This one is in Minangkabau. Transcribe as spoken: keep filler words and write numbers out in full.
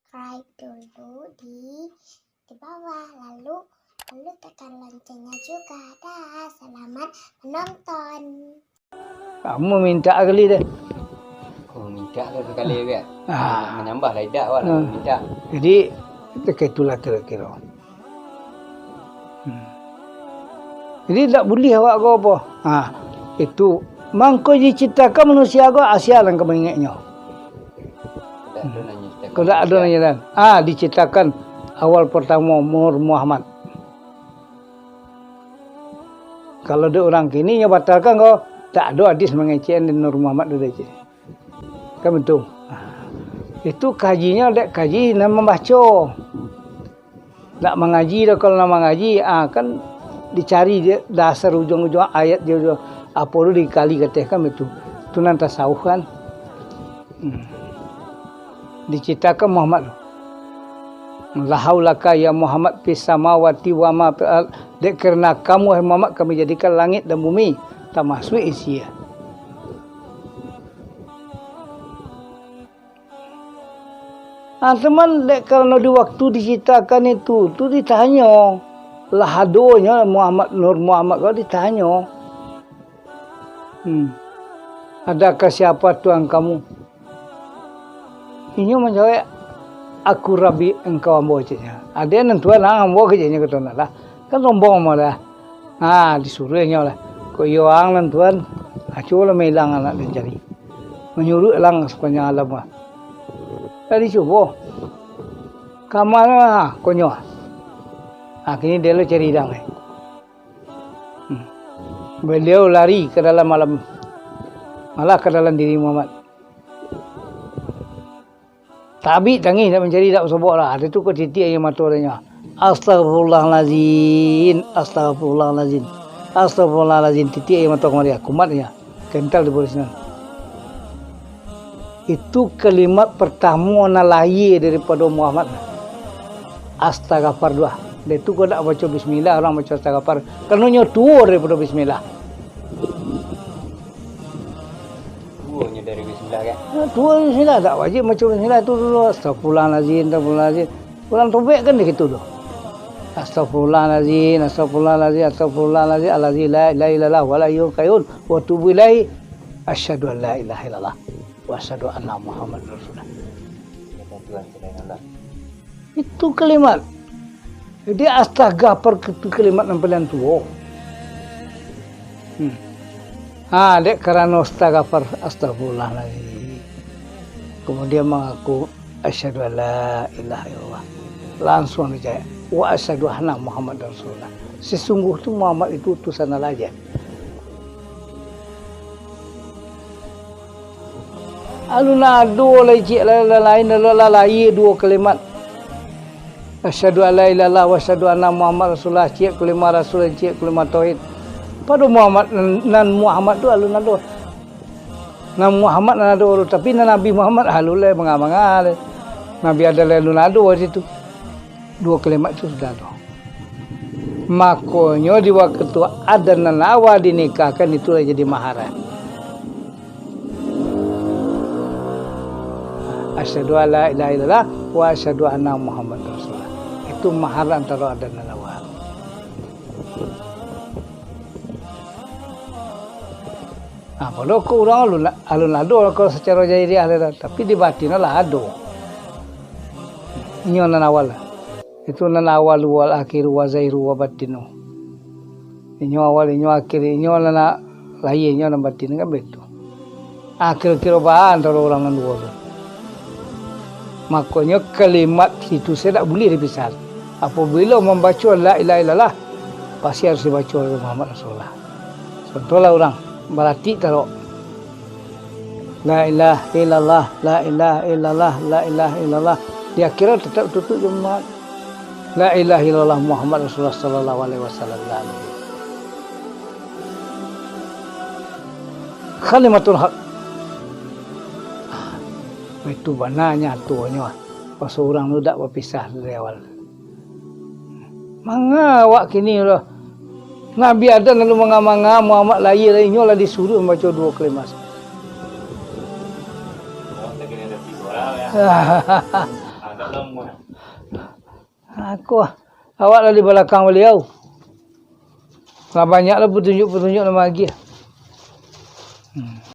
subscribe dulu di, di bawah, lalu, lalu tekan loncengnya juga. Dah, selamat menonton. Kamu minta kali deh. Oh, minta tu sekali agak. Ah. Menambah lah idak awak nak Ah. minta. Jadi, itu kayak itulah kira-kira. Hmm. Jadi, tak boleh awak ko apa. Ha, itu. Mangko diciptakan manusia ko asia nan ka mangeknyo. Kada ado nan nyiptakan Kada ado manusia. nan nyiptakan. Ah, diciptakan awal pertama Nur Muhammad. Kalau dek urang kini, nyo batalkan ko, tak ado hadis mangecek Nur Muhammad tu, dek. Kan betul. Itu kajinyo dek kaji nan mambaco. Nak mangaji dah, kalau nak mangaji, ah, kan dicari dia dasar ujuang-ujuang ayat dia, dia apo tu dikali kateh kan betul. Tu nan tasawuf kan. Hmm. Diciptakan Muhammad. La haulaka ya Muhammad fis samawati wa ma fil ard. Dek karena kamu, wahai Muhammad, kami jadikan langit dan bumi, tamasuak isi. Ah, cuman dek karano di waktu diciptakan itu, tu ditanyo, lah adonyo Muhammad, Nur Muhammad ko ditanyo. Hmm. "Adakah siapa Tuhan kamu?" Inyo manjawab, "Aku Rabbi engkau ambo," ceknyo. "Ado nan Tuhan ang ambo," ceknyo, kato nak lah. Kan sombong mah lah. Ha, disuruah inyo lah. "Kok iyo ang nan Tuhan, ah, cubolah mailang anak den cari." Manyuruah lang sapanjang alam lah. Lah dicubo. Ka ma lah, konyo. Ha, kini dia lo cari idang eh. Hmm. Baliau lari ka dalam alam, malah ka dalam diri Muhammad. Tabik tangih nak mancari, dak basobok lah. Ado tu ko titik aia mato adonyo. "Astagfirullahalazim, astagfirullahalazim, astagfirullahalazim." Titik aia mato kamari, kumat aia. Kental di sinan. Itu kalimat partamo nan lahia daripado Muhammad. Astagfar doh. Dek tu kok dak baco bismillah, urang baco astagfar. Karano nyo tuo daripado bismillah. Tuonyo dari bismillah, kan? Ha, tuo dari bismillah, dak wajib baco bismillah tu dulu. Astagfirullahalazim, astagfirullahalazim. Urang tobek kan di situ tu. Astagfirullahalazim, astagfirullahalazim, astagfirullahalazim, allazi la ilaha illallah, wal hayyul qayyum, wa tubu ilaihi, asyhadu an la ilaha illallah, wa asyhadu anna Muhammadar Rasulullah. Tiada Tuhan selain Allah. Itu kalimat. Jadi, astagfar itu kalimat nan paling tuo. Hmm. Ha, dek karano astagfar, astagfirullahalazim. Kemudian mangaku, "Asyhadu an la ilaha illallah." Langsuang dijawab, "Wa asyhadu anna Muhammadar Rasulullah." Sesungguh tu Muhammad itu utusan Allah aja. Alun ado lai ciek la-, la-, lain, la-, la-, lahia duo kalimat. Asyhadu an la ilaha illallah wa asyhadu anna Muhammad Rasulullah, ciek kalimat Rasul, ciek kalimat tauhid. Pado Muhammad nan, nan Muhammad tu alun ado. Nan Muhammad nan ado tu, tapi nan Nabi Muhammad alun lai manga-manga lai. Nabi Adam lai alun ado di situ. Duo kalimat tu sudah tu. Makonyo di wakatu adan nan awal dinikahkan, itulah jadi mahar. Asyhadu an la ilaha illallah wa asyhadu anna Muhammadar Rasulullah. Itu mahar antaro adan nan awal. Ha, padahal ko urang alun, alun ado ko sacaro zahiriah tu, tapi di batin lah ado. Inyo nan awal. Itu nan awal wal akhiru wa zahiru wa batinu. Inyo awal, inyo akhir, inyo nan lahia, inyo nan batin, kan baitu. Ah, kiro-kiro baa antaro urang nan duo tu. Makonyo kalimat itu sajo dak buliah dipisah. Apabilo mambaco la ilaha illallah, pasti harus dibaco Muhammad Rasulullah. Contohlah urang baratik tarok. La ilaha illallah, la ilaha illallah, la ilaha illallah. Di akhiran tetap tutup jo Muhammad. La ilaha illallah Muhammad Rasulullah sallallahu alaihi wasallam. Kalimatul haq. Itu bana nyatonyo. Pas urang tu dak bapisah dari awal. Manga awak kini lah. Nabi Adam lalu manga-manga, Muhammad lahia, inyo lah disuruah mambaco duo kalimat. Aku, awak lah di balakang baliau. Lah banyak lah patunjuk-patunjuk nan magiah. Hmm.